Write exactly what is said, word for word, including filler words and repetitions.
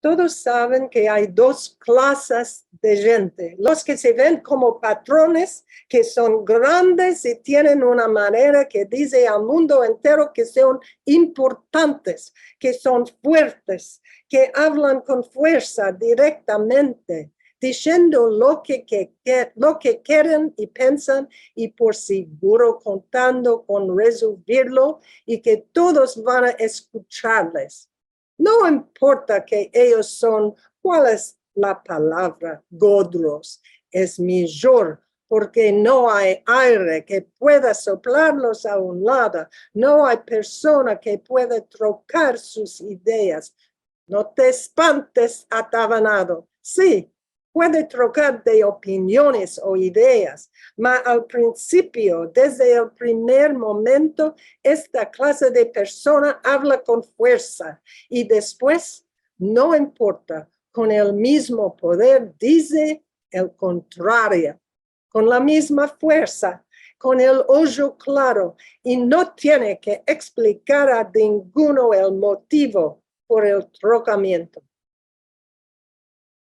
Todos saven ke ay dos klasas de djente: los ke se ven komo patrones, ke son grandes i tienen una manera ke dize al mundo entero ke son importantes, ke son fuertes, ke avlan kon fuersa direktamente, disiendo lo ke, ke, ke, lo ke keren i pensan, i por siguro kontando kon rezolvirlo, i ke todos van a eskucharles. No importa ke eyos son, kual es la palavra, godros, es mijor, porke no ay aire ke pueda soplarlos a un lado, no ay persona ke pueda trokar sus ideas. No te espantes, atavanado. Si, puede trokar de opiniones o ideas, ma al prinsipio, desde el primer momento, esta klase de persona avla kon fuersa, i despues, no importa, kon el mizmo poder dize el kontrario, kon la mizma fuersa, kon el ojo klaro, i no tiene ke eksplikar a ninguno el motivo por el trokamiento.